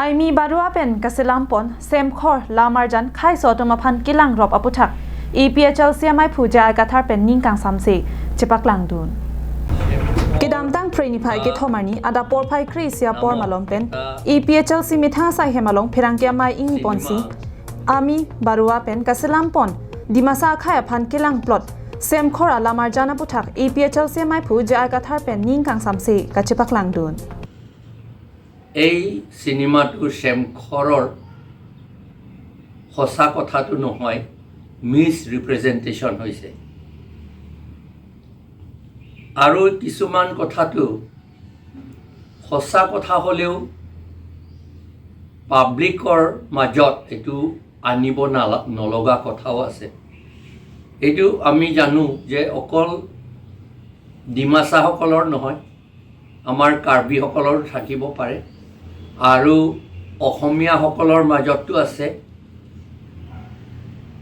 Aimi Barua pen kasilampon Semkhor Lamarjan khai sotoma phan kilang rop aputhak EPHLC amai phuja kathar pen ningkang samse chepak langdun kidam tang preni phai ke thomani ada por phai krisia por malong pen EPHLC mitha sai hemalong phirangke amai ing ponsi Ami Barua pen kasilampon Dimasa khai phan kilang plot Semkhor Lamarjan aputhak EPHLC amai phuja kathar pen ningkang samse kachepak langdun. এই চিনেমাটো চেমখৰৰ সঁচা কথাটো নহয়, miss representation হৈছে। আৰু কিছুমান কথাটো সঁচা কথা হ'লেও পাব্লিকৰ মাজত এইটো আনিব নলগা কথাও আছে। এইটো আমি জানো যে অকল ডিমাচাসকলৰ নহয়, আমাৰ কাৰ্বিসকলৰো থাকিব পাৰে আৰু অসমীয়াসকলৰ মাজতো আছে,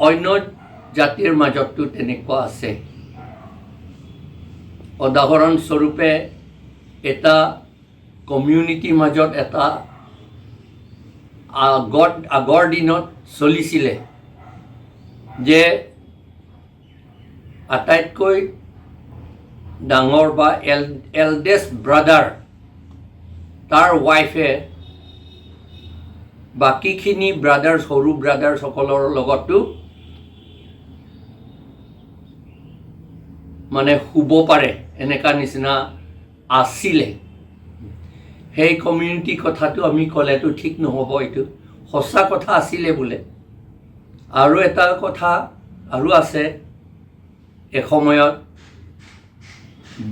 অন্য জাতিৰ মাজতো তেনেকুৱা আছে। উদাহৰণস্বৰূপে এটা কমিউনিটিৰ মাজত এটা আগৰ দিনত চলিছিলে যে আটাইতকৈ ডাঙৰ বা এল্ডেষ্ট ব্ৰাদাৰ, তাৰ ৱাইফে বাকীখিনি ব্ৰাদাৰ্ছ, সৰু ব্ৰাদাৰ্ছসকলৰ লগতো মানে শুব পাৰে, এনেকুৱা নিচিনা আছিলে। সেই কমিউনিটি কথাটো আমি ক'লেতো ঠিক নহ'ব, এইটো সঁচা কথা আছিলে বোলে। আৰু এটা কথা আৰু আছে, এসময়ত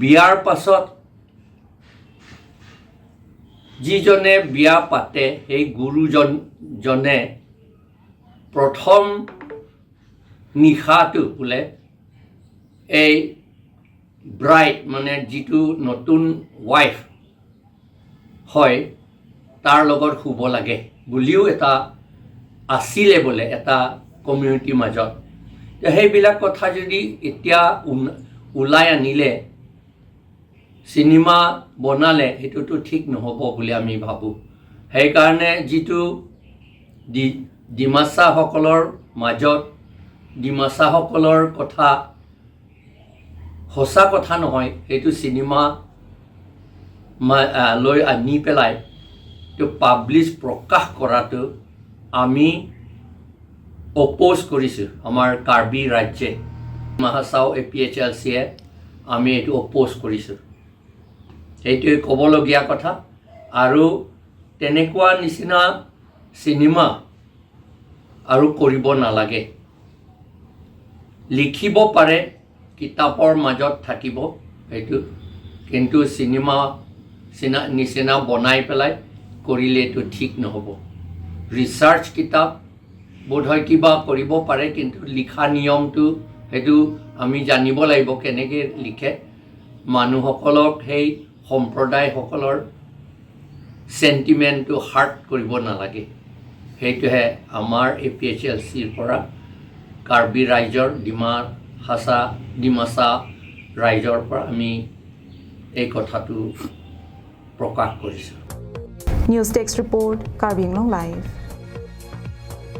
বিয়াৰ পাছত যিজনে বিয়া পাতে সেই গুৰুজনে প্ৰথম নিশাটো বোলে এই ব্ৰাইড, মানে যিটো নতুন ৱাইফ হয়, তাৰ লগত শুব লাগে বুলিও এটা আছিলে বোলে এটা কমিউনিটিৰ মাজত। সেইবিলাক কথা যদি এতিয়া ওলাই আনিলে, চিনেমা বনালে, সেইটোতো ঠিক নহ'ব বুলি আমি ভাবোঁ। সেইকাৰণে যিটো ডিমাচাসকলৰ মাজত ডিমাচাসকলৰ কথা সঁচা কথা নহয়, সেইটো চিনেমা লৈ আনি পেলাই এইটো পাব্লিছ প্ৰকাশ কৰাটো আমি অপ'জ কৰিছোঁ। আমাৰ কাৰ্বি ৰাজ্যে, ডিমা হাছাও এপিএইচএলচিয়ে আমি এইটো অপ'জ কৰিছোঁ। সেইটোৱে ক'বলগীয়া কথা। আৰু তেনেকুৱা নিচিনা চিনেমা আৰু কৰিব নালাগে। লিখিব পাৰে, কিতাপৰ মাজত থাকিব সেইটো, কিন্তু চিনেমা নিচিনা বনাই পেলাই কৰিলে এইটো ঠিক নহ'ব। ৰিচাৰ্চ কিতাপ বোধহয় কিবা কৰিব পাৰে, কিন্তু লিখা নিয়মটো সেইটো আমি জানিব লাগিব কেনেকৈ লিখে। মানুহসকলক, সেই সম্প্ৰদায়সকলৰ চেণ্টিমেণ্টটো হাৰ্ট কৰিব নালাগে। সেইটোহে আমাৰ এপিএইচএলচিৰ পৰা কাৰ্বি ৰাইজৰ, ডিমা হাছা ডিমাচা ৰাইজৰ পৰা আমি এই কথাটো প্ৰকাশ কৰিছোঁ। News desk report, Karbi Anglong live.